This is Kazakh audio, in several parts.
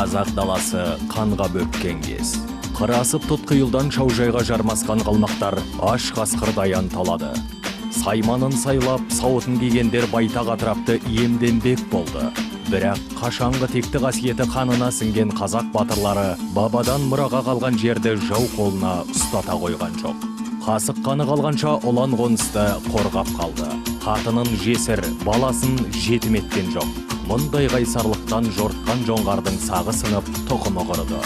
Қазақ даласы қанға бөккен кез. Қыр асып тұтқиылдан шаужайға жармасқан қалмақтар аш қасқырдай анталады. Сайманын сайлап, сауытын кигендер байтақ атырапты иемденбек болды. Бірақ қашанғы текті қасиеті қанына сіңген қазақ батырлары бабадан мұраға қалған жерді жау қолына ұстата қойған жоқ. Қасық қаны қалғанша ұлан қонысты қорғап қалды. Қатынын жесір, баласын жетім еткен жоқ. Мұндай қайсарлықтан жортқан жоңғардың сағы сынып, тұқымы құрыды.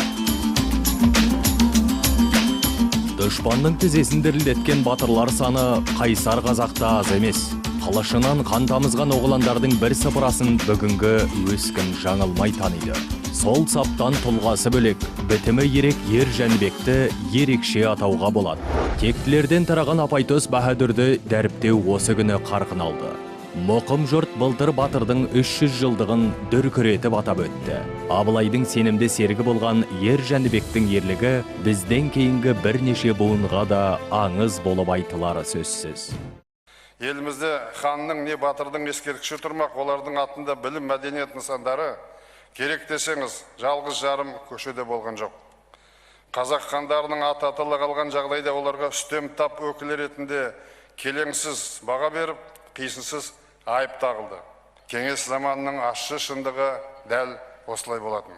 Дұшпанның тізесін дірілдеткен батырлар саны қайсар қазақта аз емес. Қылышынан қан тамызған оғландардың бір сыпырасын бүгінгі өскін жаңылмай таниды. Сол саптан тұлғасы бөлек, бітімі ерек Ер Жәнібекті ерекше атауға болады. Тектілерден тараған апайтөс баһадүрді дәріптеу осы күні қарқын алды. Мұқым жұрт былтыр батырдың 300 жылдығын дүркіретіп атап өтті. Абылайдың сенімді серігі болған Ер Жәнібектің ерлігі бізден кейінгі бірнеше буынға да аңыз болып айтылары сөзсіз. Елімізде ханның не батырдың ескерткіші тұрмақ, олардың атында білім, мәдениет нысандары, керек десеңіз, жалғыз жарым көшеде болған жоқ. Қазақ хандарының аты атала қалған жағдайда оларға үстем тап өкілі ретінде келеңсіз баға беріп, қисынсыз айып тағылды. Кеңес заманының ащы шындығы дәл осылай болатын.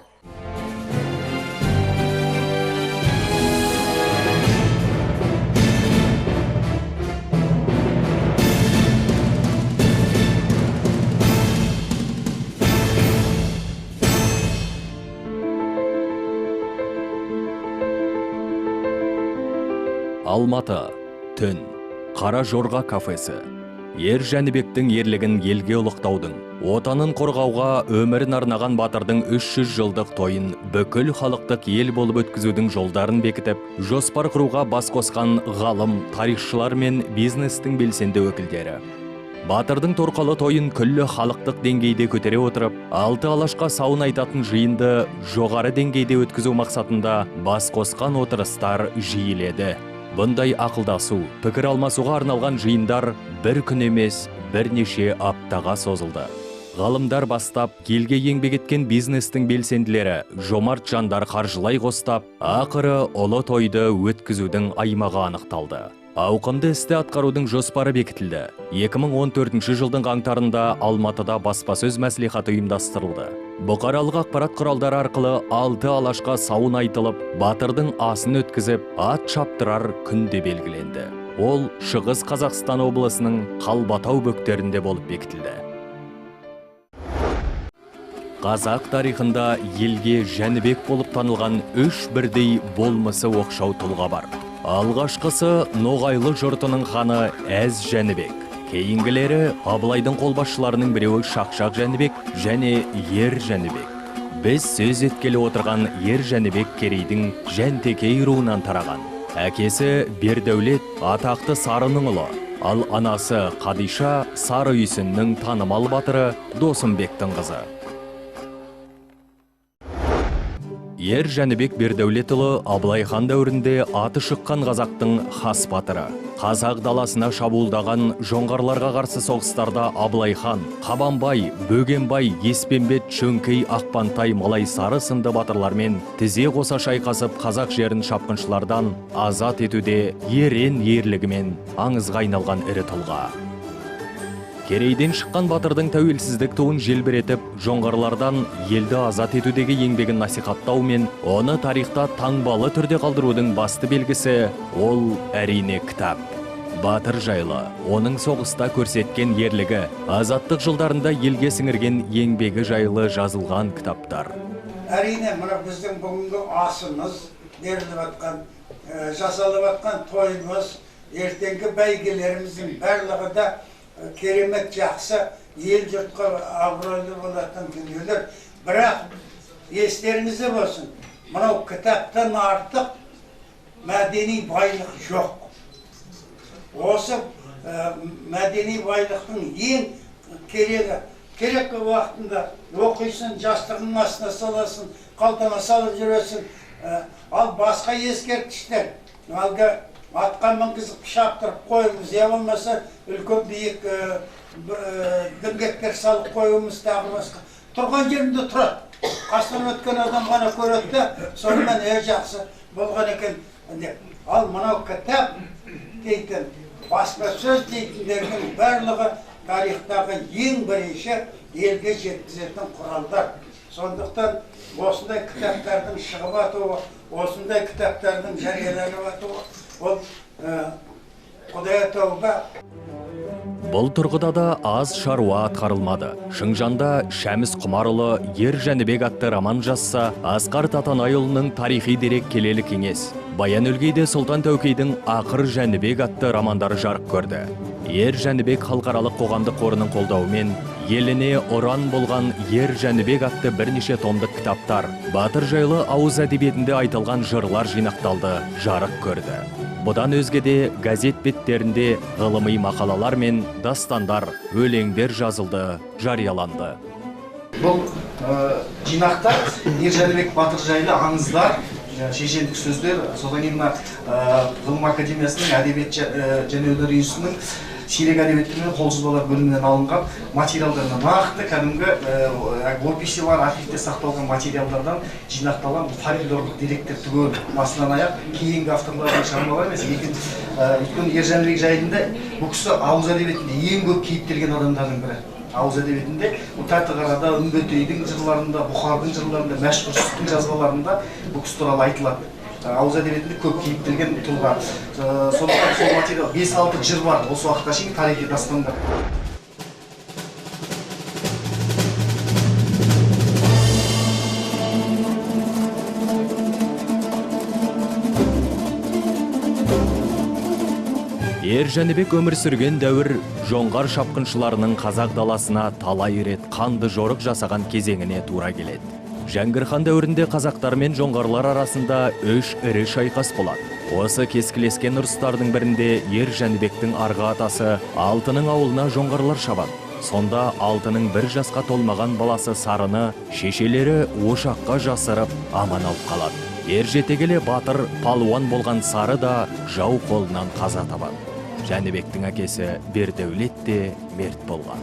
Алматы, түн, Қара жорға кафесі. Ер Жәнібектің ерлігін елге ұлықтаудың, отанын қорғауға өмірін арнаған батырдың 300 жылдық тойын бүкіл халықтық ел болып өткізудің жолдарын бекітіп, жоспар құруға бас қосқан ғалым, тарихшылар мен бизнестің белсенді өкілдері. Батырдың торқалы тойын күллі халықтық деңгейде көтере отырып, алты алашқа сауын айтатын жиынды жоғары деңгейде өткізу мақсатында бас қосқан отырыстар жиіледі. Бұндай ақылдасу, пікір алмасуға арналған жиындар бір күн емес, бірнеше аптаға созылды. Ғалымдар бастап, елге еңбек еткен бизнестің белсенділері, жомарт жандар қаржылай қостап, ақыры ұлы тойды өткізудің аймағы анықталды. Ауқымды істі атқарудың жоспары бекітілді. 2014 жылдың қаңтарында Алматыда баспасөз мәслихаты ұйымдастырылды. Бұқаралық ақпарат құралдары арқылы алты алашқа сауын айтылып, батырдың асын өткізіп, ат шаптырар күн де белгіленді. Ол Шығыс Қазақстан облысының Қалбатау бөктерінде болып бекітілді. Қазақ тарихында елге Жәнібек болып танылған үш бірдей болмысы оқшау тұлға бар. Алғашқысы Ноғайлы жұртының ханы Әз Жәнібек. Кейінгілері Абылайдың қолбасшыларының біреуі Шақшақ Жәнібек және Ер Жәнібек. Біз сөз еткелі отырған Ер Жәнібек Керейдің Жәнтекей руынан тараған. Әкесі Бердәулет атақты Сарының ұлы, ал анасы Қадиша Сары Үйсіннің танымал батыры Досымбектің қызы. Ер Жәнібек Бердәулетұлы Абылай хан дәуірінде аты шыққан қазақтың хас батыры. Қазақ даласына шабуылдаған жоңғарларға қарсы соғыстарда Абылай хан, Қабанбай, Бөгенбай, Еспенбет, Шөңкей, Ақпантай, Малайсары сынды батырлармен тізе қоса шайқасып, қазақ жерін шапқыншылардан азат етуде ерен ерлігімен аңызға айналған ірі тұлға. Керейден шыққан батырдың тәуелсіздік туын желбіретіп, жоңғарлардан елді азат етудегі еңбегін насихаттау мен оны тарихта таңбалы түрде қалдырудың басты белгісі ол әрине кітап. Батыр жайлы, оның соғыста көрсеткен ерлігі, азаттық жылдарында елге сіңірген еңбегі жайлы жазылған кітаптар. Әрине, мына біздің бүгінгі асымыз, беріліп жатқан, жасалып жатқан тойымыз, ертеңгі бәйгелеріміздің барлығы да керемет жақсы, ел жұртқа абыройлы болатын дүниелер. Бірақ естеріңізде болсын, мынау кітаптан артық мәдени байлық жоқ. Осы мәдени байлықтың ең керегі, керек уақытында оқисың, жастығыңның астына саласың, қалтаңа салып жүресің. Ал басқа ескерткіштер, әлгі атқа мінгізіп шаптырып қойыңыз, я болмаса үлкен биік діңгектер салып қоюымыз тағы басқа. Тұрған жерінде тұрады. Қасынан өткен адам ғана көреді де, сонымен жақсы болған екен деп. Ал мынау кітап дейтін, баспасөз дейтіндердің барлығы тарихтағы ең бірінші елге жеткізетін құралдар. Сондықтан осындай кітаптардың шығып атуы, осындай кітаптардың жарияланып атуы, ол Құдай тәуба. Бұл тұрғыда да аз шаруа атқарылмады. Шыңжанда Шәміс Құмарұлы Ер Жәнібек атты роман жазса, Асқар Татанайұлының тарихи дерек Келелі кеңес, Баян Өлгейде Сұлтан Тәукейдің Ақыр Жәнібек атты романдары жарық көрді. Ер Жәнібек халықаралық қоғамдық қорының қолдауымен еліне ұран болған Ер Жәнібек атты бірнеше томдық кітаптар, батыр жайлы ауыз әдебиетінде айтылған жырлар жинақталды, жарық көрді. Бұдан өзге де газет беттерінде ғылыми мақалалар мен дастандар, өлеңдер жазылды, жарияланды. Бұл жинақта Ер Жәнібек батыр жайлы аңыздар, шешендік сөздер, содан кейін мына Ғылым академиясының әдебиет және өнер институтының сирек әдебиеттер мен қолжазбалар бөлімінен алынған материалдарына нақты кәдімгі описи бар, архивте сақталған материалдардан жинақталған бұл фольклорлық деректер түгел басынан аяқ кейінгі авторлардың шығармалары емес. Өйткені Ер Жәнібек жайында бұл кісі ауыз әдебиетінде ең көп кейіптелген адамдардың бірі. Ауыз әдебиетінде бұл Тәтіқарада, Үмбетейдің жырларында, Бұхардың жырларында, Мәшһүр Жүсіптің жазбаларында бұл кісі туралы айтылады. Ауыз әдебиетінде көп кейіптелген тұлға. Сондықтан сол материал 5-6 жыр бар осы уақытқа шейін тарихи дастандар. Ер Жәнібек өмір сүрген дәуір жоңғар шапқыншыларының қазақ даласына талай рет қанды жорық жасаған кезеңіне тура келеді. Жәңгір хан дәуірінде қазақтар мен жоңғарлар арасында үш ірі шайқас болады. Осы кескілескен ұрыстардың бірінде Ер Жәнібектің арғы атасы Алтының ауылына жоңғарлар шабады. Сонда Алтының бір жасқа толмаған баласы Сарыны шешелері ошаққа жасырып аман алып қалады. Ер жете келе батыр палуан болған Сары да жау қолынан қаза табады. Жәнібектің әкесі Бердәулет те мерт болған.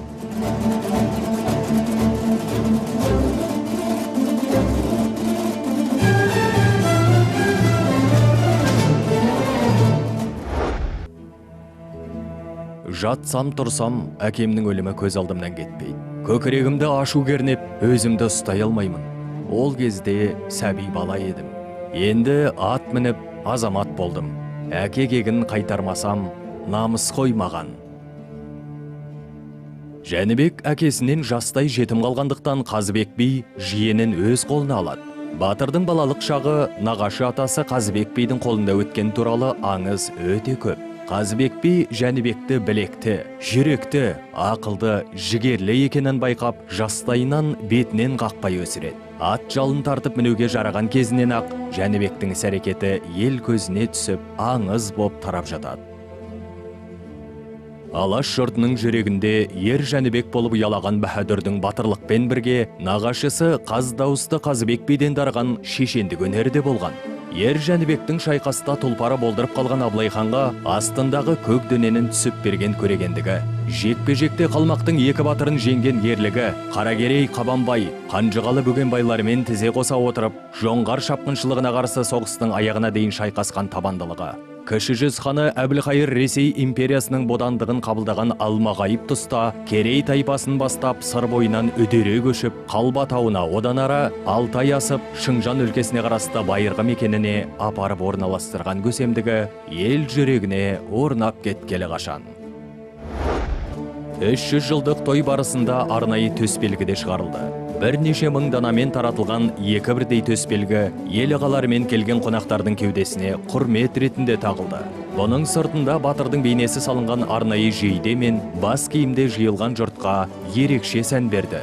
Жатсам тұрсам, әкемнің өлімі көз алдымнан кетпейді. Көкірегімді ашу кернеп, өзімді ұстай алмаймын. Ол кезде сәби бала едім. Енді ат мініп, азамат болдым. Әке кегін қайтармасам, намыс қоймаған. Жәнібек әкесінен жастай жетім қалғандықтан Қазыбек би жиенін өз қолына алады. Батырдың балалық шағы нағашы атасы Қазыбек бидің қолында өткен туралы аңыз өте көп. Қазыбек би Жәнібекті білекті, жүректі, ақылды, жігерлі екенін байқап, жастайынан бетінен қақпай өсіреді. Ат жалын тартып мінуге жараған кезінен ақ Жәнібектің іс-әрекеті ел көзіне түсіп, аңыз боп тарап жатады. Алаш жұртының жүрегінде Ер Жәнібек болып ұялаған баһадүрдің батырлықпен бірге нағашысы қаз дауысты Қазыбек биден дарыған шешендік өнері де болған. Ер Жәнібектің шайқаста тұлпары болдырып қалған Абылай ханға астындағы көк дөненін түсіп берген көрегендігі, жекпе-жекте қалмақтың екі батырын жеңген ерлігі, Қаракерей Қабанбай, Қанжығалы Бөгенбайлармен тізе қоса отырып, жоңғар шапқыншылығына қарсы соғыстың аяғына дейін шайқасқан табандылығы. Кіші жүз ханы Әбілқайыр Ресей империясының бодандығын қабылдаған алмағайып тұста Керей тайпасын бастап Сыр бойынан үдере көшіп, Қалба тауына, одан ара Алтай асып, Шыңжан өлкесіне қарасты байырғы мекеніне апарып орналастырған көсемдігі ел жүрегіне орнап кеткелі қашан. 300 жылдық той барысында арнайы төсбелгі де шығарылды. Бірнеше мың данамен таратылған екі бірдей төсбелгі ел ағаларымен келген қонақтардың кеудесіне құрмет ретінде тағылды. Бұның сыртында батырдың бейнесі салынған арнайы жейде мен бас киімде жиылған жұртқа ерекше сән берді.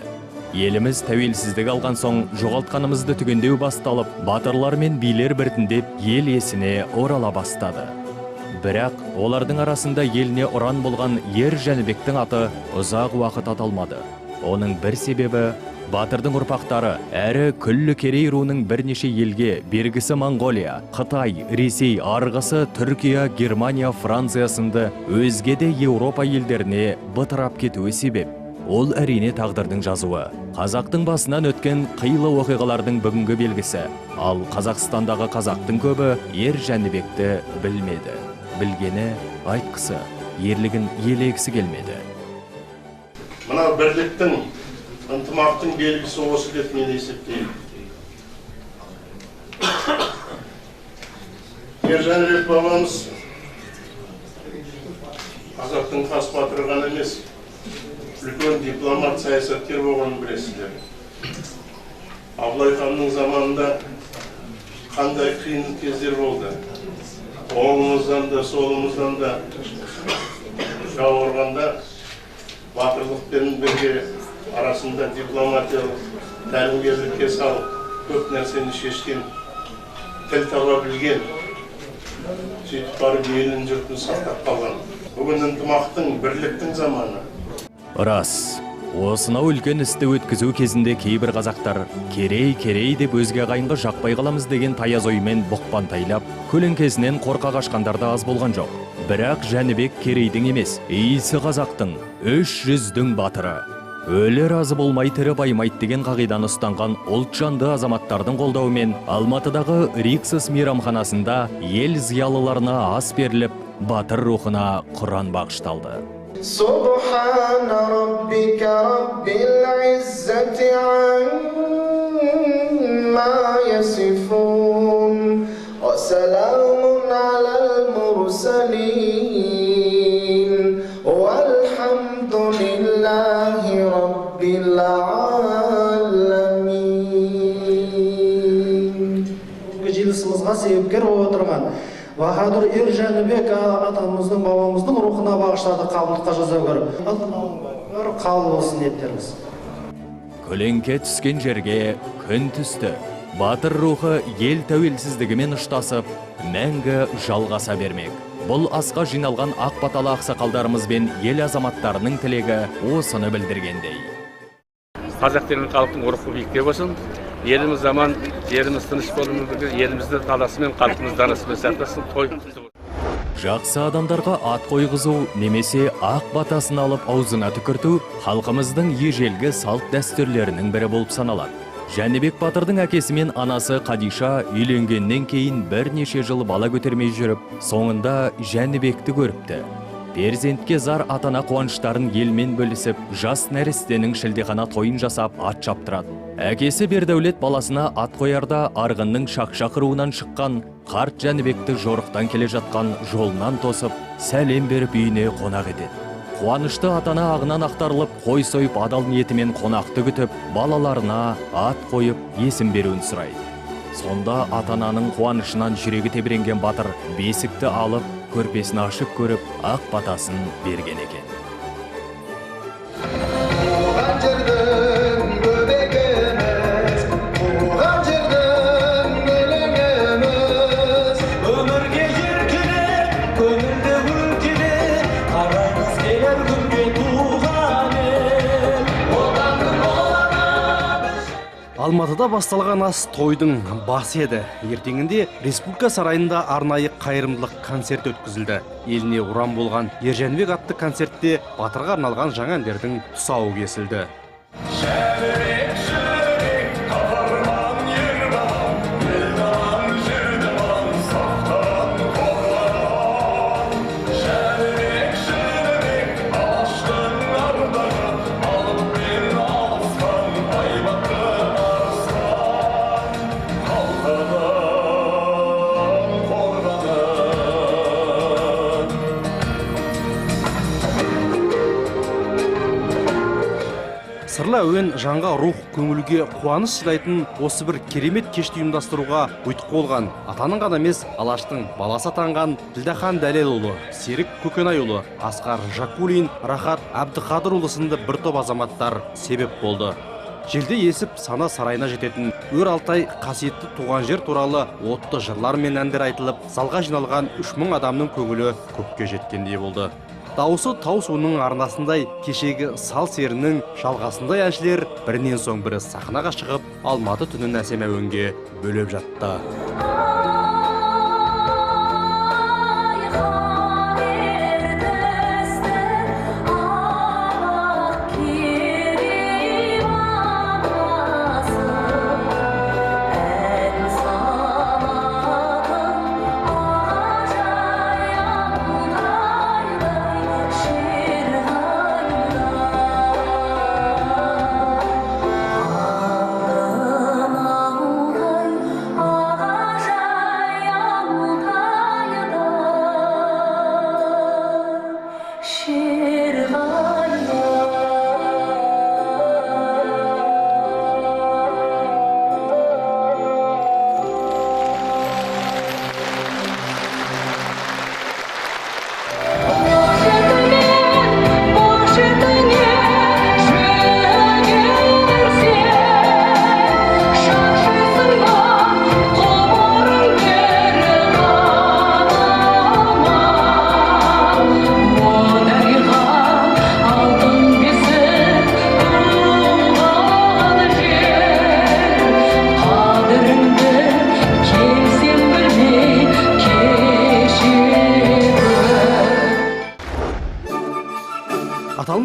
Еліміз тәуелсіздік алған соң жоғалтқанымызды түгендеу басталып, батырлар мен билер біртіндеп ел есіне орала бастады. Бірақ олардың арасында еліне ұран болған Ер Жәнібектің аты ұзақ уақыт аталмады. Оның бір себебі батырдың ұрпақтары әрі күллі Керей руының бірнеше елге, бергісі Моңғолия, Қытай, Ресей, арғысы Түркия, Германия, Франция сынды өзге де Еуропа елдеріне бытырап кетуі себеп. Ол әрине тағдырдың жазуы. Қазақтың басынан өткен қилы оқиғалардың бүгінгі белгісі. Ал Қазақстандағы қазақтың көбі Ер Жәнібекті білмеді. Білгені айтқысы, ерлігін елегісі келмеді. Мынау бірліктің, ынтымақтың белгісі осы деп мен есептеймін. Ер Жәнібек бабамыз қазақтың хас батыры ғана емес, үлкен дипломат, саясаткер болғанын білесіздер. Абылай ханның заманында қандай қиын кездер болды. Оңымыздан да, солымыздан да жау ұрғанда батырлықпен бірге арасында дипломатиялық тәлімгерлікке салып көп нәрсені шешкен, тіл таба білген, сөйтіп барып елін, жұртын сақтап қалған. Бүгін ынтымақтың, бірліктің заманы. Рас, осынау үлкен істі өткізу кезінде кейбір қазақтар керей, керей деп өзге ағайынға жақпай қаламыз деген таяз оймен бұқпантайлап, көлеңкесінен қорқа қашқандар да аз болған жоқ. Бірақ Жәнібек керейдің емес, иісі қазақтың, 300-дің батыры. Өлі разы болмай тірі баймайды деген қағиданы ұстанған ұлтжанды азаматтардың қолдауымен Алматыдағы Риксос мейрамханасында ел зиялыларына ас беріліп, батыр рухына Құран бағышталды. سبحان ربك رب العزة عما يصفون وسلام على المرسلين والحمد لله رب العالمين. Жиылысымызға себепкер болып отырған Баһадүр Ер Жәнібек атамыздың, бабамыздың рухына бағыштады қабылдыққа жаза көр. Қабыл болсын ниеттеріңіз. Көлеңке түскен жерге күн түсті. Батыр рухы ел тәуелсіздігімен ұштасып, мәңгі жалғаса бермек. Бұл асқа жиналған ақ баталы ақсақалдарымыз бен ел азаматтарының тілегі осыны білдіргендей. Қазақ деген халықтың рухы биікте болсын. Еліміз аман, еліміз тыныш болумен бірге елімізді даласымен, халқымыз данасымен сақтасын. Той құтты болсын. Жақсы адамдарға ат қойғызу немесе ақ батасын алып аузына түкірту халқымыздың ежелгі салт дәстүрлерінің бірі болып саналады. Жәнібек батырдың әкесі мен анасы Қадиша үйленгеннен кейін бірнеше жыл бала көтермей жүріп, соңында Жәнібекті көріпті. Перзентке зар ата-ана қуаныштарын елмен бөлісіп, жас нәрестенің шілдехана тойын жасап ат шаптырады. Әкесі Бердәулет баласына ат қоярда Арғынның шақшақ руынан шыққан қарт Жәнібекті жорықтан келе жатқан жолынан тосып, сәлем беріп үйіне қонақ етеді. Қуанышты ата-ана ағынан ақтарылып, қой сойып адал ниетімен қонақты күтіп, балаларына ат қойып есім беруін сұрайды. Сонда ата-ананың қуанышынан жүрегі тебіренген батыр бесікті алып, көрпесін ашып көріп, ақ батасын берген екен. Туған жердің бөбегіміз, туған жердің өлеңіміз. Өмірге еркелеп, көңілді өлкелеп, қараймыз келер күнге туған ел. Отаным боламын. Алматыда басталған ас тойдың басы еді. Ертеңінде Республика сарайында арнайы қайырымдылық концерт өткізілді. Еліне ұран болған Ер Жәнібек атты концертте батырға арналған жаңа әндердің тұсауы кесілді. Жәнібек, жүрек, қаһарман ер балам, ел далам, жерді балам, сақтан қорлан. Жәнібек, Жәнібек, алаштың ардағы, алыппен алысқан айбатты арыстан. Халқының қорғаны. Сырлы әуен жанға рух, көңілге қуаныш сыйлайтын осы бір керемет кешті ұйымдастыруға ұйытқы болған атаның ғана емес, алаштың баласы атанған Ділдәхан Дәлелұлы, Серік Көкенайұлы, Асқар Жакулин, Рахат Әбдіқадырұлы сынды бір топ азаматтар себеп болды. Желде есіп сана сарайына жететін Өр Алтай қасиетті туған жер туралы отты жырлар мен әндер айтылып, залға жиналған 3000 адамның көңілі көкке жеткендей болды. Дауысы тау суының арнасындай, кешегі сал серінің жалғасындай әншілер бірінен соң бірі сахнаға шығып, Алматы түнін әсем әуенге бөлеп жатты. Ай, хан ертісті, ақ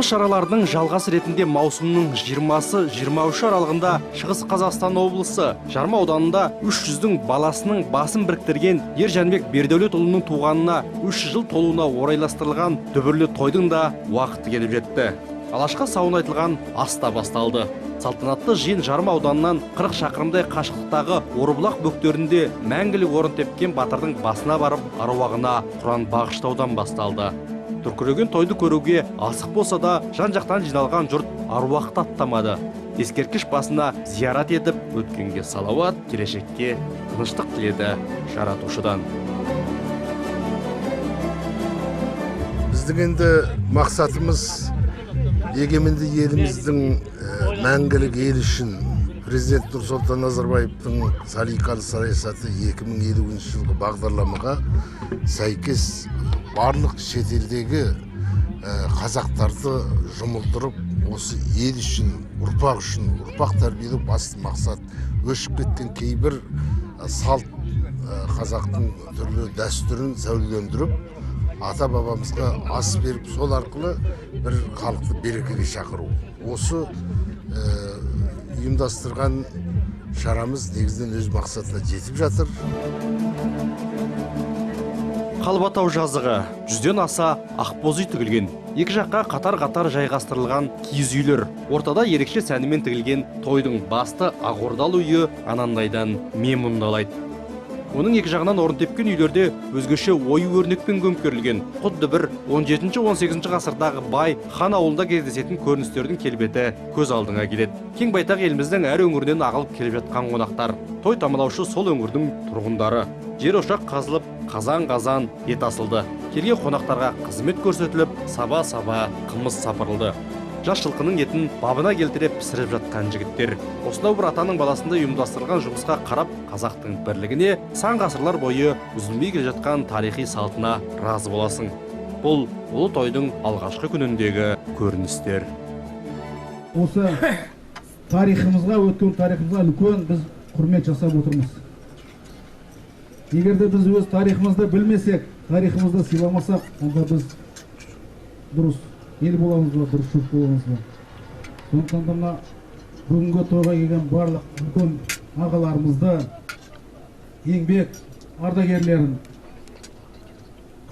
шараларының жалғасы ретінде маусымның 20-23 аралығында Шығыс Қазақстан облысы Жарма ауданында 300-дің баласының басын біріктірген Ер Жәнібек Бердәулетұлының туғанына 300 жыл толуына орайластырылған дүбірлі тойдың да уақыты келіп жетті. Алашқа сауын айтылған ас та басталды. Салтанатты жиын Жарма ауданынан 40 шақырымдай қашықтықтағы Орбұлақ бөктерінде мәңгілік орын тепкен батырдың басына барып, аруағына Құран бағыштаудан басталды. Дүркіреген тойды көруге асық болса да, жан-жақтан жиналған жұрт аруақты аттамады. Ескерткіш басына зиярат етіп, өткенге салауат, келешекке тыныштық тіледі жаратушыдан. Біздің енді мақсатымыз егеменді еліміздің мәңгілік ел үшін президент Нұрсұлтан Назарбаевтың салиқалы саясаты 2050 жылғы бағдарламаға сәйкес барлық шетелдегі қазақтарды жұмылдырып, осы ел үшін, ұрпақ үшін, ұрпақ тәрбиелеу басты мақсат. Өшіп кеткен кейбір салт қазақтың түрлі дәстүрін сәулелендіріп, ата бабамызға ас беріп, сол арқылы бір халықты берекеге шақыру. Осы ұйымдастырған шарамыз негізінен өз мақсатына жетіп жатыр. Қалбатау жазығы 100-ден аса ақбоз үй тігілген. Екі жаққа қатар-қатар жайғастырылған киіз үйлер. Ортада ерекше сәнімен тігілген тойдың басты ақордалы үйі анандайдан менмұндалайды. Оның екі жағынан орын тепкен үйлерде өзгеше ою өрнекпен көмкерілген. Құдды бір 17-18 ғасырдағы бай хан ауылында кездесетін көріністердің келбеті көз алдыңа келеді. Кең байтақ еліміздің әр өңірінен ағылып келіп жатқан қонақтар. Той тамалаушы сол өңірдің тұрғындары. Жер ошақ қазылып, қазан-қазан ет асылды. Келген қонақтарға қызмет көрсетіліп, саба-саба қымыз сапырылды. Жас жылқының етін бабына келтіре пісіріп жатқан жігіттер. Осынау бір атаның баласында ұйымдастырылған жұмысқа қарап, қазақтың бірлігіне сан ғасырлар бойы үзілмей келе жатқан тарихи салтына разы боласың. Бұл ұлы тойдың алғашқы күніндегі көріністер. Осы тарихымызға, өткен тарихымызға үлкен біз құрмет жасап отырмыз. Егер де біз өз тарихымызды білмесек, тарихымызды сыйламасақ, онда біз дұрыс ел боламыз ба, дұрыс жұрт боламыз ба? Сондықтан да мына бүгінгі тойға келген барлық үлкен ағаларымызды, еңбек ардагерлерін,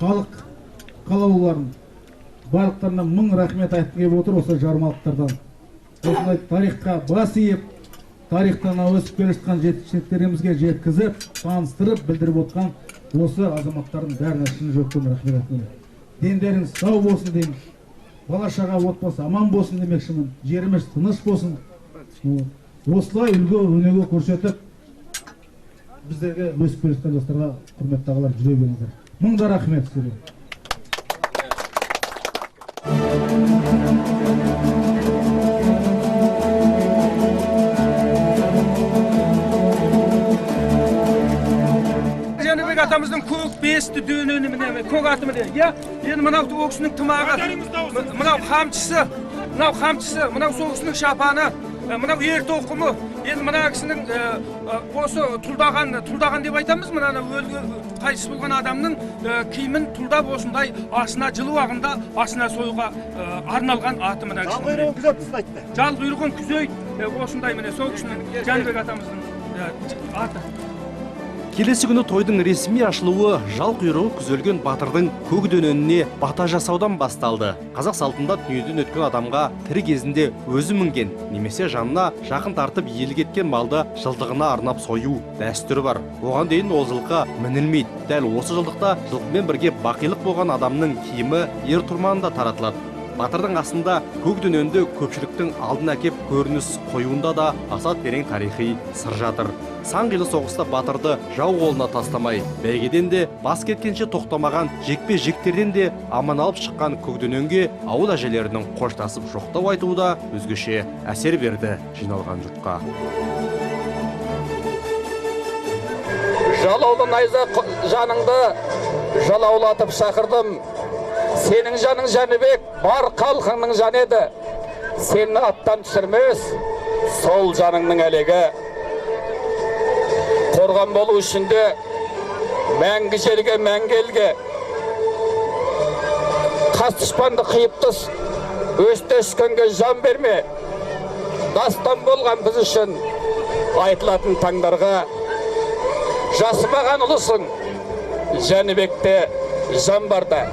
халық қалаулыларын барлықтарына мың рахмет айтқым келіп отыр осы жармалықтардан. Осындай тарихқа бас иіп, тарихтан өсіп келе жатқан жеткіншектерімізге жеткізіп, таныстырып, білдіріп отқан осы азаматтардың бәріне шын жүректен рахмет айтқым келеді. Дендеріңіз сау болсын деймін. Бала шаға отбасы аман болсын демекшімін. Жеріміз тыныш болсын. Осылай үлгі өнеге көрсетіп, біздерге өсіп келе жатқан жастарға құрметті ағалар жүре беріңіздер. Мың да рахмет сіздерге. Жәнібек атамыздың көк бесті дөнені міне, көк аты міне, иә? Енді мынау ол кісінің тымағы, мынау қамшысы, мынау қамшысы, мынау сол кісінің шапаны, мынау ер тоқымы. Енді мына кісінің осы тұлдаған, тұлдаған деп айтамыз, мынаны өлген қайтыс болған адамның киімін тұлдап осындай асына жылы уағында асына союға арналған аты мына кісінің. Жал құйрығын күзеп тастайды. Жал құйрығын күзейді, осындай міне сол кісінің Жәнібек атамыздың аты. Келесі күні тойдың ресми ашылуы жал құйрығы күзелген батырдың көк дөненіне бата жасаудан басталды. Қазақ салтында дүниеден өткен адамға тірі кезінде өзі мінген немесе жанына жақын тартып иелік еткен малды жылдығына арнап сою дәстүрі бар. Оған дейін ол жылқы мінілмейді. Дәл осы жылдықта жылқымен бірге бақилық болған адамның киімі ер тұрманында таратылады. Батырдың астында көк дөненді көпшіліктің алдына әкеп көрініс қоюында да аса терең тарихи сыр жатыр. Сан қилы соғыста батырды жау қолына тастамай, бәйгеден де бас кеткенше тоқтамаған жекпе-жектерден де аман алып шыққан көк дөненге ауыл әжелерінің қоштасып жоқтау айтуы да өзгеше әсер берді жиналған жұртқа. Жалаулы найза жаныңды жалаулатып шақырдым. Сенің жаның Жәнібек, бар халқыңның жаны еді. Сені аттан түсірмес, сол жаныңның әлегі. Қорған болу үшін де мәңгі жерге, мәңгі елге қас дұшпанды қиып тұс, Өстескенге жан берме. Дастан болған біз үшін айтылатын таңдарға. Жасымаған ұлысың, Жәнібекте жан барда.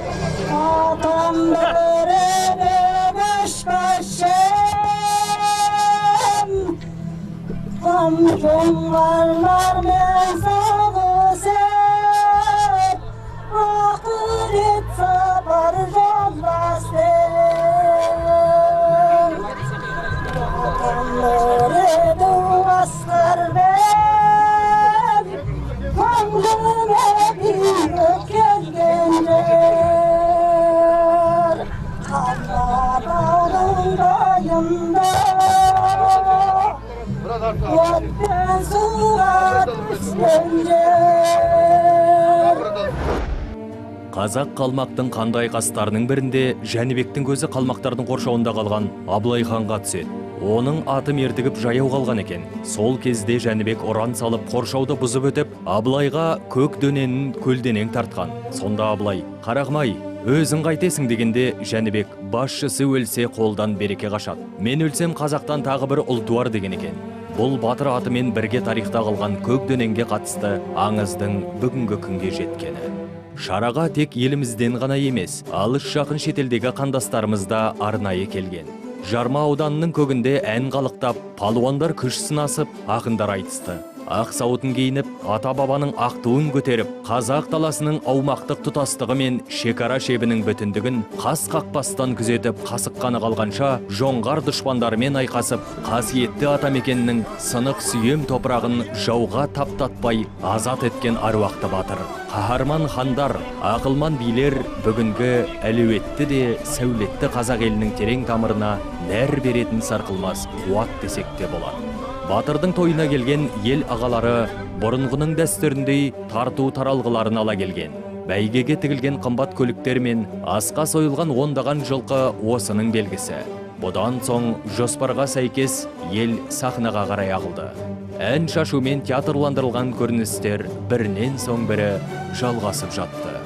Қазақ қалмақтың қандай қастарының бірінде Жәнібектің көзі қалмақтардың қоршауында қалған Абылай ханға түседі. Оның аты мертігіп жаяу қалған екен. Сол кезде Жәнібек ұран салып қоршауды бұзып өтіп, Абылайға көк дөненін көлденең тартқан. Сонда Абылай, «Қарағым-ай, өзің қайтесің» дегенде Жәнібек, «Басшысы өлсе қолдан береке қашады. Мен өлсем қазақтан тағы бір ұл туар» деген екен. Бұл батыр атымен бірге тарихта қалған көк дөненге қатысты аңыздың бүгінгі күнге жеткені. Шараға тек елімізден ғана емес, алыс жақын шетелдегі қандастарымыз да арнайы келген. Жарма ауданының көгінде ән қалықтап, палуандар күш сынасып, ақындар айтысты. Ақ сауытын киініп, ата-бабаның ақ туын көтеріп, қазақ даласының аумақтық тұтастығы мен шекара шебінің бүтіндігін қас қақпастан күзетіп, қасық қаны қалғанша жоңғар дұшпандарымен айқасып, қасиетті атамекеннің сынық сүйем топырағын жауға таптатпай азат еткен аруақты батыр. Қаһарман хандар, ақылман билер бүгінгі әлеуетті де сәулетті қазақ елінің терең тамырына нәр беретін сарқылмас қуат десек те болады. Батырдың тойына келген ел ағалары бұрынғының дәстүріндей тарту таралғыларын ала келген. Бәйгеге тігілген қымбат көліктер мен асқа сойылған ондаған жылқы осының белгісі. Бұдан соң жоспарға сәйкес ел сахнаға қарай ағылды. Ән шашумен театрландырылған көріністер бірінен соң бірі жалғасып жатты.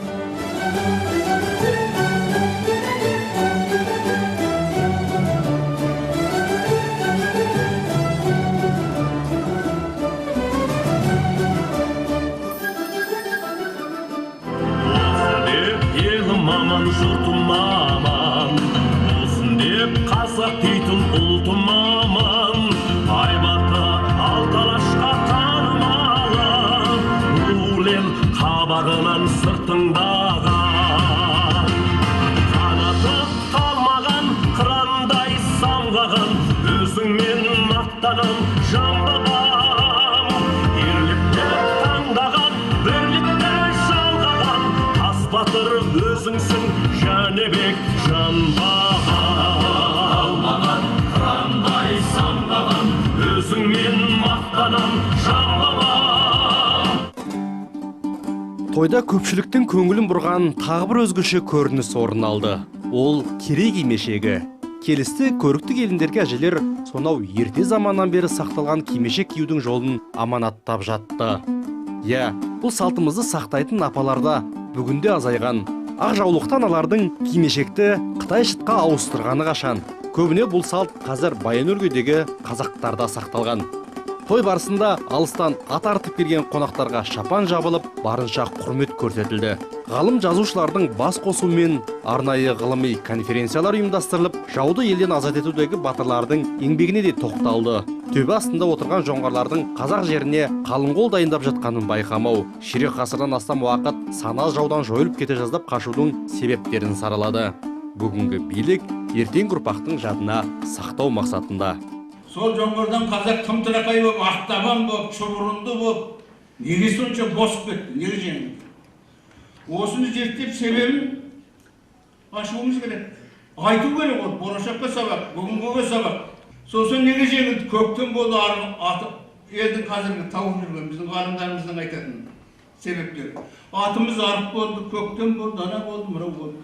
Жұртым аман болсын деп қазақ дейтін ұлтым аман, айбаты алты алашқа танымалы, өлең қабағынан сыртыңдаған, қанаты талмаған қырандай самғаған, өзіңмен мақтанам жан бабам, ерлікті таңдаған, бірлікті жалғаған, тас батыр өзіңсің Жәнібек жан бабам. Алмаған қырандай самғаған, өзіңмен мақтанам жан бабам. Тойда көпшіліктің көңілін бұрған тағы бір өзгеше көрініс орын алды. Ол керей кимешегі. Келісті көрікті келіндерге әжелер сонау ерте заманнан бері сақталған кимешек киюдің жолын аманаттап жатты. Иә, бұл салтымызды сақтайтын апаларда бүгінде азайған. Ақ жаулықты аналардың кимешекті қытай шытқа ауыстырғаны қашан. Көбіне бұл салт қазір Баян-Өлгейдегі қазақтарда сақталған. Той барысында алыстан ат артып келген қонақтарға шапан жабылып, барынша құрмет көрсетілді. Ғалым жазушылардың бас қосуымен арнайы ғылыми конференциялар ұйымдастырылып, жауды елден азат етудегі батырлардың еңбегіне де тоқталды. Төбе астында отырған жоңғарлардың қазақ жеріне қалың қол дайындап жатқанын байқамау, ширек ғасырдан астам уақыт сана жаудан жойылып кете жаздап қашудың себептерін саралады. Бүгінгі билік ертеңгі ұрпақтың жадына сақтау мақсатында. Сол жоңғардан қазақ тым-тырақай болып, ақтабан болып, шұбырынды болып, неге сонша босып кетті, неге жеңілді? Осыны зерттеп себебін ашуымыз керек. Айту керек ол, болашаққа сабақ, бүгінгіге сабақ. Сосын неге жеңілді? Көктем болды, елдің қазіргі тауып жүрген біздің ғалымдарымыздың айтатын себептері. Атымыз арық болды, көктем болды, ана болды, мынау болды.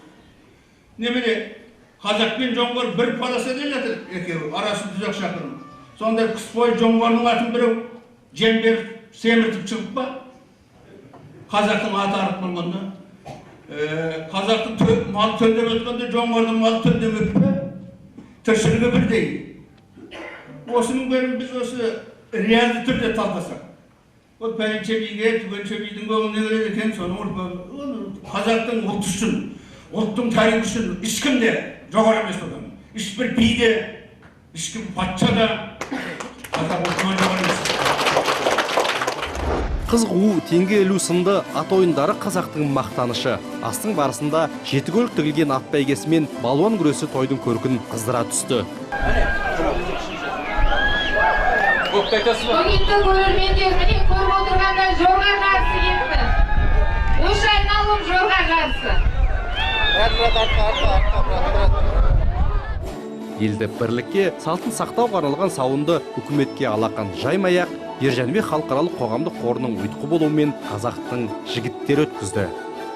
Немене, қазақ пен жоңғар бір полосада жатыр екеуі, арасы 100 шақырым. Сонда қыс бойы жоңғардың атын біреу жем беріп, семіртіп шығып па? Қазақтың аты арық болғанда, қазақтың малы төлдеп өткенде жоңғардың малы төлдемепті пе? Тіршілігі бірдей. Осының бәрін біз осы реалды түрде талдасақ. Ол пәленше биге, түгенше бидің көңіліне келеді екен, соның ұрпағы. Ол қазақтың ұлты үшін, ұлттың тарихы үшін ешкім де жоғары емес одан. Ешбір би де, ешкім патша да қазақ ұлтынан жоғары емес. Қыз қуу, теңге ілу сынды ат ойындары қазақтың мақтанышы. Астың барысында жеті көлік тігілген ат бәйгесі мен балуан күресі тойдың көркін қыздыра түсті. Құрметті көрермендер, міне көріп отырғандай жорға жарысы кетті. Үш айналым жорға жарысы. Елді бірлікке, салтын сақтауға арналған сауынды үкіметке алақан жаймай-ақ, Ер Жәнібек халықаралық қоғамдық қорының ұйытқы болуымен қазақтың жігіттері өткізді.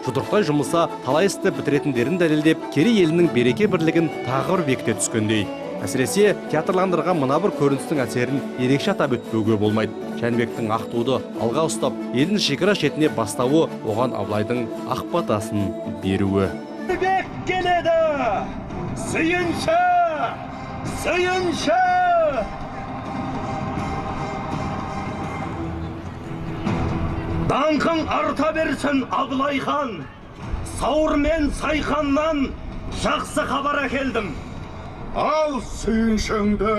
Жұдырықтай жұмылса, талай істі бітіретіндерін дәлелдеп, Керей елінің береке бірлігін тағы бір бекіте түскендей. Әсіресе театрландырған мына бір көріністің әсерін ерекше атап өтпеуге болмайды. Жәнібектің ақ туды алға ұстап, елін шекара шетіне бастауы, оған Абылайдың ақ батасын беруі. Жәнібек келеді! Сүйінші! Сүйінші! Даңқың арта берсін, Абылай хан! Сауыр мен Сайханнан жақсы хабар әкелдім. Ал сүйіншіңді,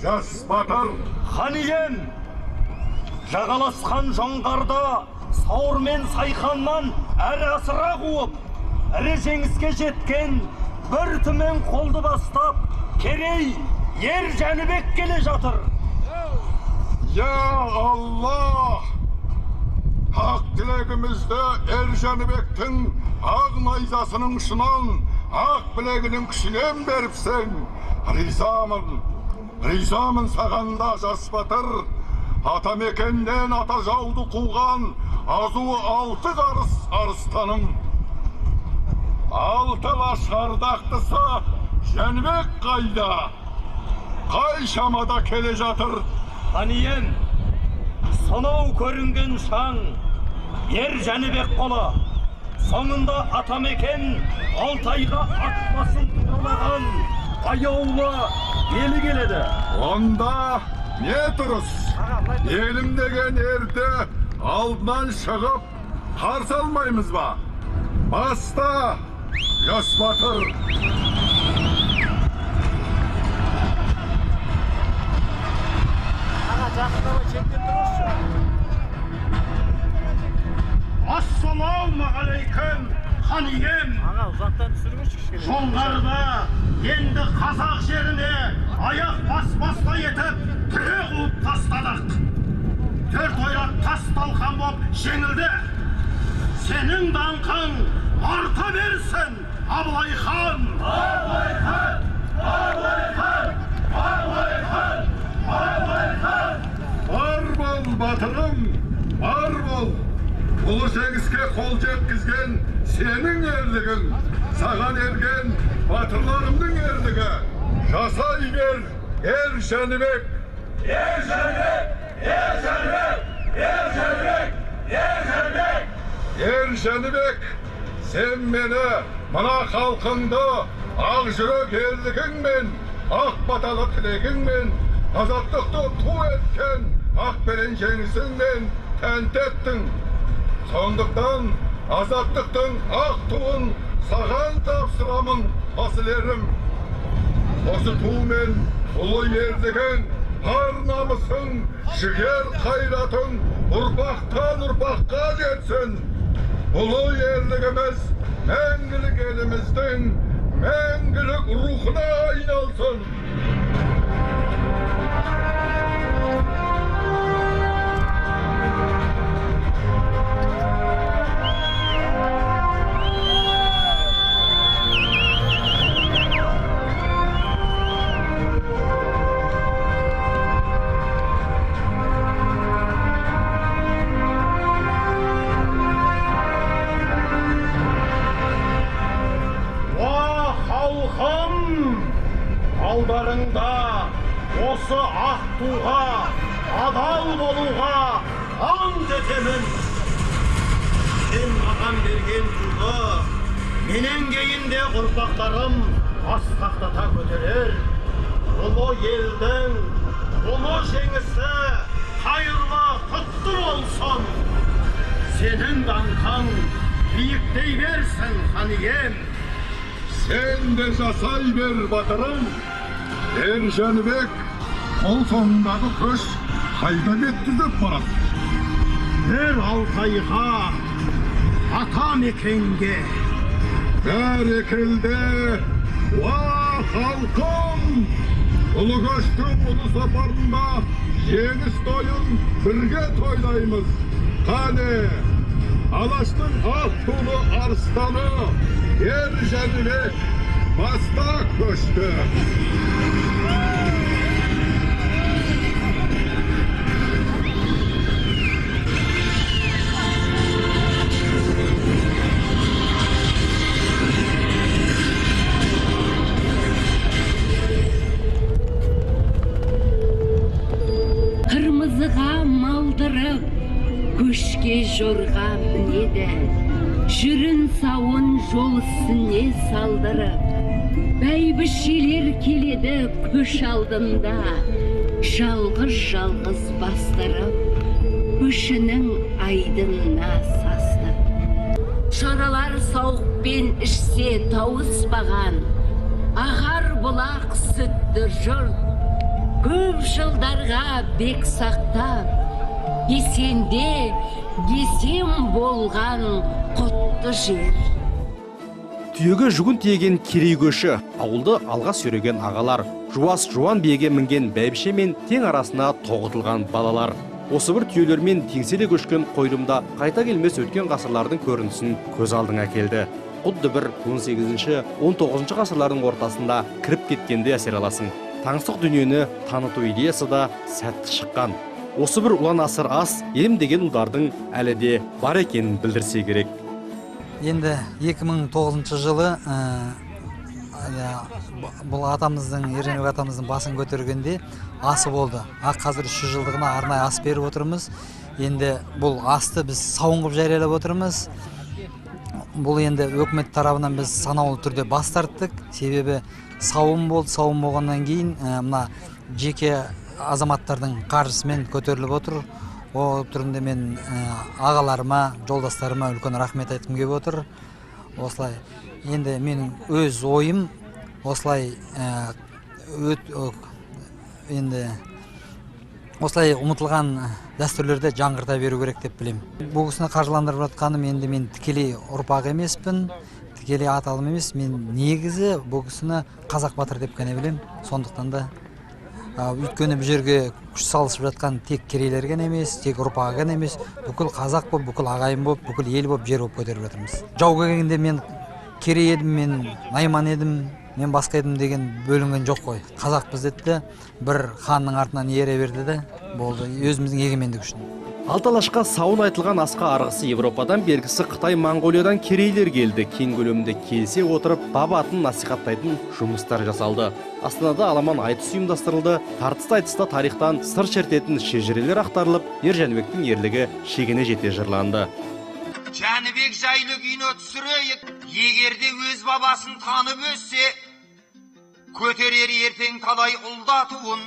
жас батыр! Хан ием, жағаласқан жоңғарды Сауыр мен Сайханнан әрі асыра қуып, ірі жеңіске жеткен бір түмен қолды бастап, Керей Ер Жәнібек келе жатыр. Я Аллах! Ақ тілегімізді Ер Жәнібектің ақ найзасының ұшынан, ақ білегінің күшінен беріпсің. Ризамын, ризамын саған да, жас батыр. Атамекеннен ата жауды қуған азуы алты қарыс арыстаным. Алты лашқардақтысы Жәнібек қайда? Қай шамада келе жатыр? Хан ием, сонау көрінген шаң Ер Жәнібек қолы. Соңында атамекен Алтайға ат басын туралаған аяулы елі келеді. Онда не тұрыс? Елім деген ерді алдынан шығып қарсы алмаймыз ба? Баста, жас батыр! Ассалаумағалейкум, хан ием! Аға, ұзақтан түсіріңізші кішкене. Жоңғарды енді қазақ жеріне аяқ баспастай етіп түре қуып тастадық. Төрт ойрат тас талқан боп жеңілді. Сенің даңқың арта берсін, Абылай хан! Абылай хан! Абылай хан! Абылай хан! Абылай хан! Бар бол, батырым, бар бол! Ұлы жеңіске қол жеткізген сенің ерлігің, саған ерген батырларымның ерлігі. Жасай бер, Ер Жәнібек! Ер Жәнібек! Ер Жәнібек! Ер Жәнібек! Ер Жәнібек! Ер Жәнібек, сен мені, мына халқыңды ақ жүрек ерлігіңмен, ақ баталы тілегіңмен, азаттықты ту еткен ақберен жеңісіңмен тәнті еттің. Сондықтан азаттықтың ақ туын саған тапсырамын, асыл ерім. Осы тумен ұлы ерлігің, ар намысың, жігер қайратың ұрпақтан ұрпаққа жетсін. Ұлы ерлігіміз мәңгілік еліміздің мәңгілік рухына айналсын. Алдарыңда осы ақ туға адал болуға ант етемін. Сен маған берген туды менен кейін де ұрпақтарым асқақтата көтерер. елдің ұлы жеңісі қайырлы құтты болсын. Сенің даңқың биіктей берсін, хан ием. Сен де жасай бер, батырым. Ер Жәнібек, қол соңындағы көш қайда бет түзеп барады? Бір Алтайға, ата мекенге. Бәрекелді! Уа, халқым! Ұлы көштің ұлы сапарында жеңіс тойын бірге тойлаймыз. Қане, Алаштың ақ тулы арыстаны Ер Жәнібек баста көшті. Қырмызыға малдырып, көшке жорға мінеді. Жүрін сауын жол үстіне салдырып, бәйбішелер келеді көш алдында, жалғыз-жалғыз бастырып, көшінің айдынына састырып. Шаралар сауықпен ішсе тауыспаған, ағар бұлақ сүтті жұрт, көп жылдарға бек сақтап, есенде есем болған құтты жер. Түйеге жүгін тиеген Керей көші, ауылды алға сүйреген ағалар, жуас жуан биеге мінген бәйбіше мен тең арасына тоғытылған балалар. Осы бір түйелермен теңселе көшкен қойылымда қайта келмес өткен ғасырлардың көрінісін көз алдыңа әкелді. Құдды бір 18-ші, 19-шы ғасырлардың ортасында кіріп кеткенде әсер аласың. Таңсық дүниені таныту идеясы да сәтті шыққан. Осы бір ұлан асыр ас ем деген ұлдардың әлі де бар екенін білдірсе керек. Енді 2009 жылы бұл атамыздың, Ер Жәнібек атамыздың басын көтергенде асы болды. Қазір 300 жылдығына арнайы ас беріп отырмыз. Енді бұл асты біз сауын қылып жариялап отырмыз. Бұл енді өкімет тарабынан біз санаулы түрде бас тарттық. Себебі сауын болды, сауын болғаннан кейін мына жеке азаматтардың қаржысымен көтеріліп отыр. О түрінде мен ағаларыма, жолдастарыма үлкен рахмет айтқым келіп отыр. Осылай енді менің өз ойым осылай енді осылай ұмытылған дәстүрлерді жаңғырта беру керек деп білемін. Бұл кісіні қаржыландырып жатқаным енді мен тікелей ұрпақ емеспін, тікелей аталым емес, мен негізі бұл кісіні қазақ батыр деп қана білемін. Сондықтан да өйткені бұл жерге күш салысып жатқан тек керейлер ғана емес, тек ұрпағы ғана емес, бүкіл қазақ болып, бүкіл ағайын болып, бүкіл ел болып, жер болып көтеріп жатырмыз. Жау келгенде мен керей едім, мен найман едім, мен басқа едім деген бөлінген жоқ қой. Қазақпыз деді, бір ханның артынан ере берді де болды, өзіміздің егемендік үшін. Алты алашқа сауын айтылған асқа арғысы Европадан, бергісі Қытай, Моңғолиядан керейлер келді. Кең көлемде келісе отырып, баба атын насихаттайтын жұмыстар жасалды. Астанада аламан айтыс ұйымдастырылды. Тартысты айтыста тарихтан сыр шертетін шежірелер ақтарылып, Ер Жәнібектің ерлігі шегіне жете жырланды. Жәнібек жайлы кино түсірейік, егер де өз бабасын танып өссе, көтерер ертең талай ұлдатуын.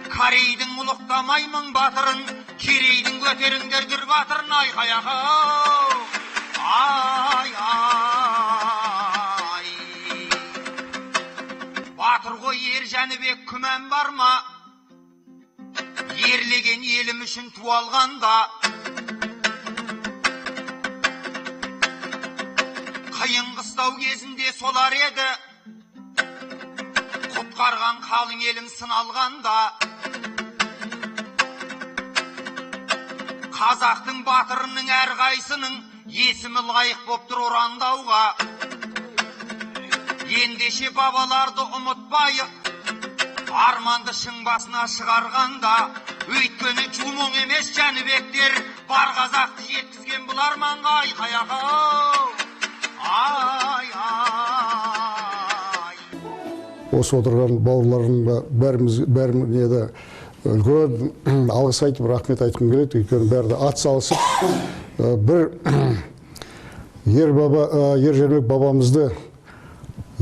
Корейдің ұлықтамаймын батырын, Керейдің көтеріңдер дүр батырын, айқай ағау, ай, ай. Батыр ғой Ер Жәнібек, күмән бар ма? Ерлеген елім үшін туалғанда, қиын қыстау кезінде солар еді, құтқарған қалың елім сыналғанда. Қазақтың батырының әрқайсының есімі лайық боп тұр ұрандауға. Ендеше бабаларды ұмытпайық, арманды шың басына шығарғанда. Өйткені жумоң емес Жәнібектер, бар қазақты жеткізген бұл арманға. Айқай ағау, ай, ай. Осы отырған бауырларымға бәрімізге де үлкен алғыс айтып, рахмет айтқым келеді. Өйткені бәрі де ат салысып, бір Ер Жәнібек бабамызды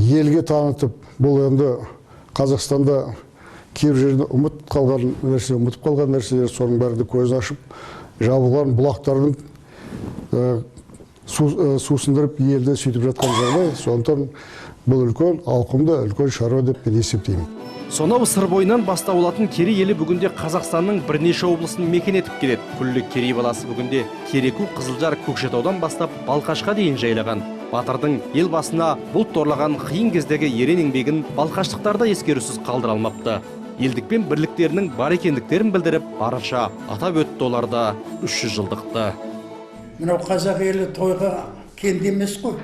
елге танытып, бұл енді Қазақстанда Кейбір жерде ұмыт қалған нәрсе, ұмытып қалған нәрселер, соның бәрі көзін ашып, жабылған бұлақтардың сусындырып елді сөйтіп жатқан жағдай. Сондықтан бұл үлкен ауқымды, үлкен шаруа деп мен есептеймін. Сонау Сыр бойынан бастау алатын Керей елі бүгінде Қазақстанның бірнеше облысын мекен етіп келеді. Күллі Керей баласы бүгінде Кереку, Қызылжар, Көкшетаудан бастап Балқашқа дейін жайлаған. Батырдың ел басына бұлт торлаған қиын кездегі ерен еңбегін балқаштықтар да ескерусіз қалдыра алмапты. Елдік пен бірліктерінің бар екендіктерін білдіріп, барынша атап өтті олар да 300 жылдықты. Мынау қазақ елі тойға кенде емес қой,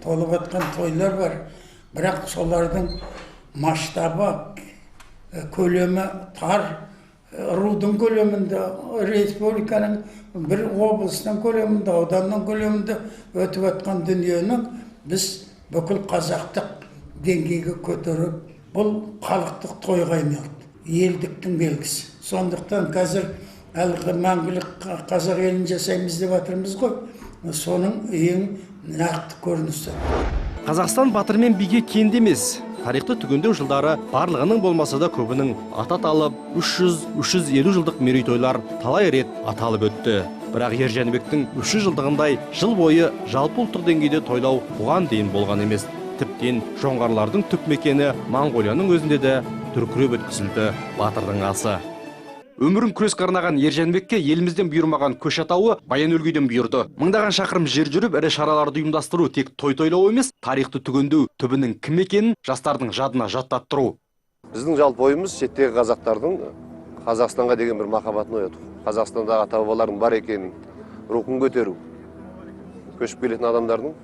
толып атқан тойлар бар. Бірақ солардың масштабы, көлемі тар, рудың көлемінде, республиканың бір облыстың көлемінде, ауданның көлемінде өтіп атқан дүниені біз бүкіл қазақтық деңгейге көтеріп, бұл халықтық тойға айналды, елдіктің белгісі. Сондықтан қазір әлгі мәңгілік қазақ елін жасаймыз деп жатырмыз ғой, соның ең нақты көрінісі. Қазақстан батыр мен биге кенде емес. Тарихты түгендеу жылдары барлығының болмаса да көбінің аты аталып, 300-350 жылдық мерейтойлар талай рет аталып өтті. Бірақ Ер Жәнібектің 300 жылдығындай жыл бойы жалпы ұлттық деңгейде тойлау бұған дейін болған емес. Тіптен жоңғарлардың түп мекені Моңғолияның өзінде де дүркіреп өткізілді батырдың асы. Өмірін күреске арнаған Ер Жәнібекке елімізден бұйырмаған көш атауы Баян Өлгейден бұйырды. Мыңдаған шақырым жер жүріп, ірі шараларды ұйымдастыру тек той тойлау емес, тарихты түгендеу, түбінің кім екенін жастардың жадына жаттаттыру. Біздің жалпы ойымыз шеттегі қазақтардың Қазақстанға деген бір махаббатын ояту, Қазақстандағы ата-бабалардың бар екенін, рухын көтеру, көшіп келетін адамдардың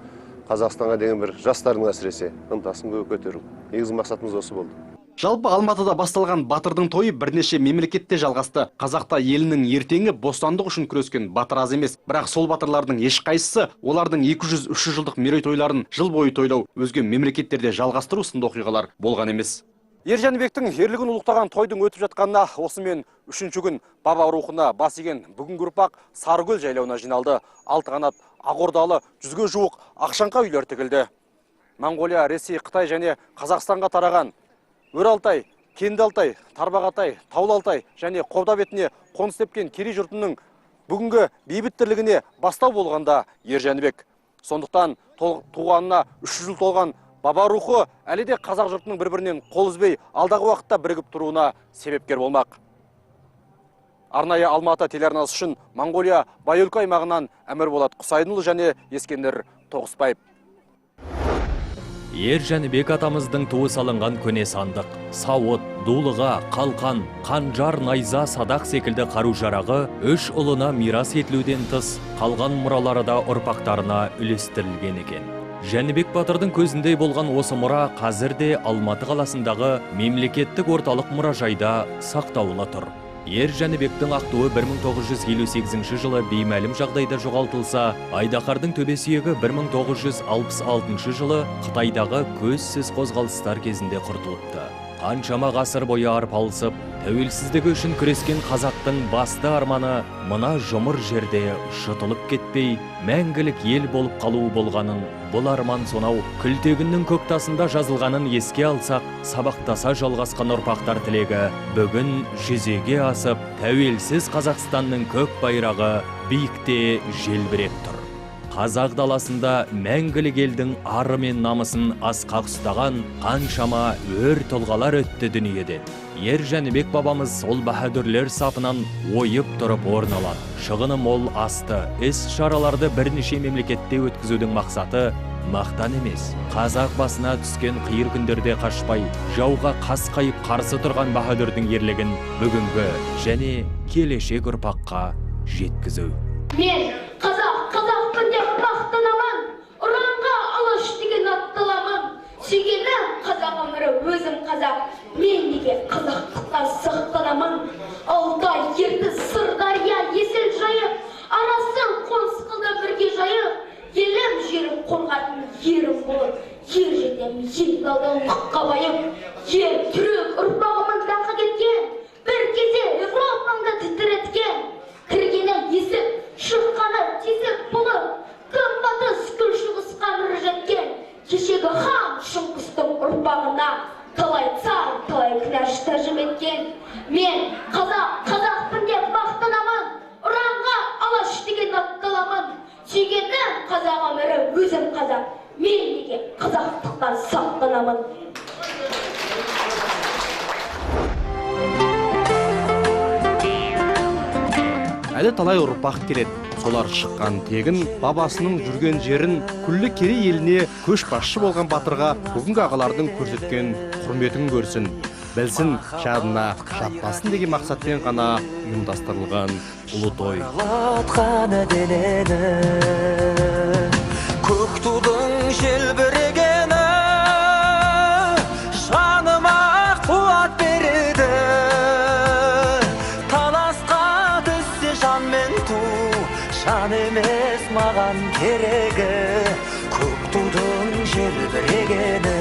Қазақстанға деген бір жастардың әсіресе ынтасын көтеру. Негізгі мақсатымыз осы болды. Жалпы Алматыда басталған батырдың тойы бірнеше мемлекетте жалғасты. Қазақта елінің ертеңі бостандық үшін күрескен батыр аз емес. Бірақ сол батырлардың ешқайсысы олардың 200-300 жылдық мерейтойларын жыл бойы тойлау, өзге мемлекеттерде жалғастыру сынды оқиғалар болған емес. Ер Жәнібектің ерлігін ұлықтаған тойдың өтіп жатқанына осымен үшінші күн. Баба рухына бас иген бүгінгі ұрпақ Сарыкөл жайлауына жиналды. Алты қанат Ақордалы 100-ге жуық ақшаңқа үйлер тігілді. Моңғолия, Ресей, Қытай және Қазақстанға тараған Өр Алтай, Кенді Алтай, Тарбағатай, Таулы Алтай және Қобда бетіне қоныс тепкен Керей жұртының бүгінгі бейбіт тірлігіне бастау болғанда Ер Жәнібек. Сондықтан туғанына 300 жыл толған баба рухы әлі де қазақ жұртының бір-бірінен қол үзбей алдағы уақытта бірігіп тұруына себепкер болмақ. Арнайы Алматы телеарнасы үшін Моңғолия Баян-Өлгей аймағынан Әмірболат Құсайынұлы және Ескендір Тоғысбаев. Ер Жәнібек атамыздың туы салынған көне сандық, сауыт, дулыға, қалқан, қанжар, найза, садақ секілді қару-жарағы үш ұлына мирас етілуден тыс қалған мұралары да ұрпақтарына үлестірілген екен. Жәнібек батырдың көзіндей болған осы мұра қазір де Алматы қаласындағы мемлекеттік орталық мұражайда сақтаулы тұр. Ер Жәнібектің ақ туы 1958 жылы беймәлім жағдайда жоғалтылса, айдаһардың төбе сүйегі 1966 жылы Қытайдағы көзсіз қозғалыстар кезінде құртылыпты. Қаншама ғасыр бойы арпалысып, тәуелсіздігі үшін күрескен қазақтың басты арманы мына жұмыр жерде жұтылып кетпей, мәңгілік ел болып қалуы болғанын, бұл арман сонау Күлтегіннің көктасында жазылғанын еске алсақ, сабақтаса жалғасқан ұрпақтар тілегі бүгін жүзеге асып, тәуелсіз Қазақстанның көк байрағы биікте желбіреп тұр. Қазақ даласында мәңгілік елдің ары мен намысын асқақ ұстаған қаншама өр тұлғалар өтті дүниеден. Ер Жәнібек бабамыз сол баһадүрлер сапынан ойып тұрып орын алады. Шығыны мол асты, іс-шараларды бірнеше мемлекетте өткізудің мақсаты мақтан емес. Қазақ басына түскен қиыр күндерде қашпай, жауға қасқайып қарсы тұрған баһадүрдің ерлігін бүгінгі және келешек ұрпаққа жеткізу. Мен қазақ, қазақпын деп мақтанамын, ұранға алаш деген атталамын. Сүйгенім қазақ өмірі, өзім қазақ, мен неге қазақтықтан сақтанамын. Алтай, Ертіс, Сырдария, Есіл жайық, арасын қоныс қылды бірге жайық. Елім жерім қорғатын ерім болып, ер жетем ел далдалыққа байып. Ер түрік ұрпағымын даңқы кеткен, бір кезде Европаңды тітіреткен. Кіргені есік, шыққаны тесік болып, күн батыс күн шығысқа нұры жеткен. Кешегі хан Шыңғыстың ұрпағына талай цар, талай князь тәжім еткен. өткен. Мен қазақ, қазақпын деп мақтанамын, ұранға Алаш деген атты аламын. Сүйгенім қазақ өмірі, өзім қазақ. Мен неге қазақтықтан сақтанамын? Әлі талай ұрпақ келеді. Солар шыққан тегін, бабасының жүрген жерін, күллі Керей еліне көшбасшы болған батырға бүгінгі ағалардың көрсеткен құрметін көрсін, білсін, жадына жатпасын деген мақсатпен ғана ұйымдастырылған ұлы той. Көк тудың желбірегені жаныма қуат береді. Таласқа түссе жан мен ту, жан емес маған керегі, көк тудың желбірегені.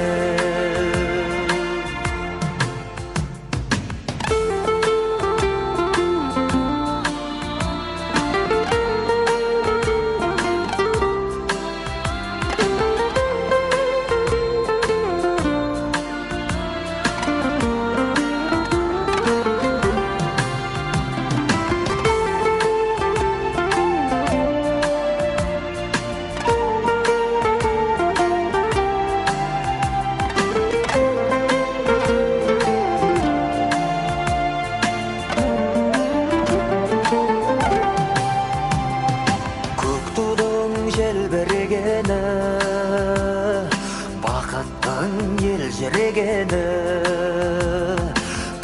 Елжірегені,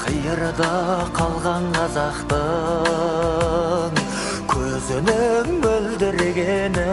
қиырда қалған қазақтың көзінің мөлдірегені.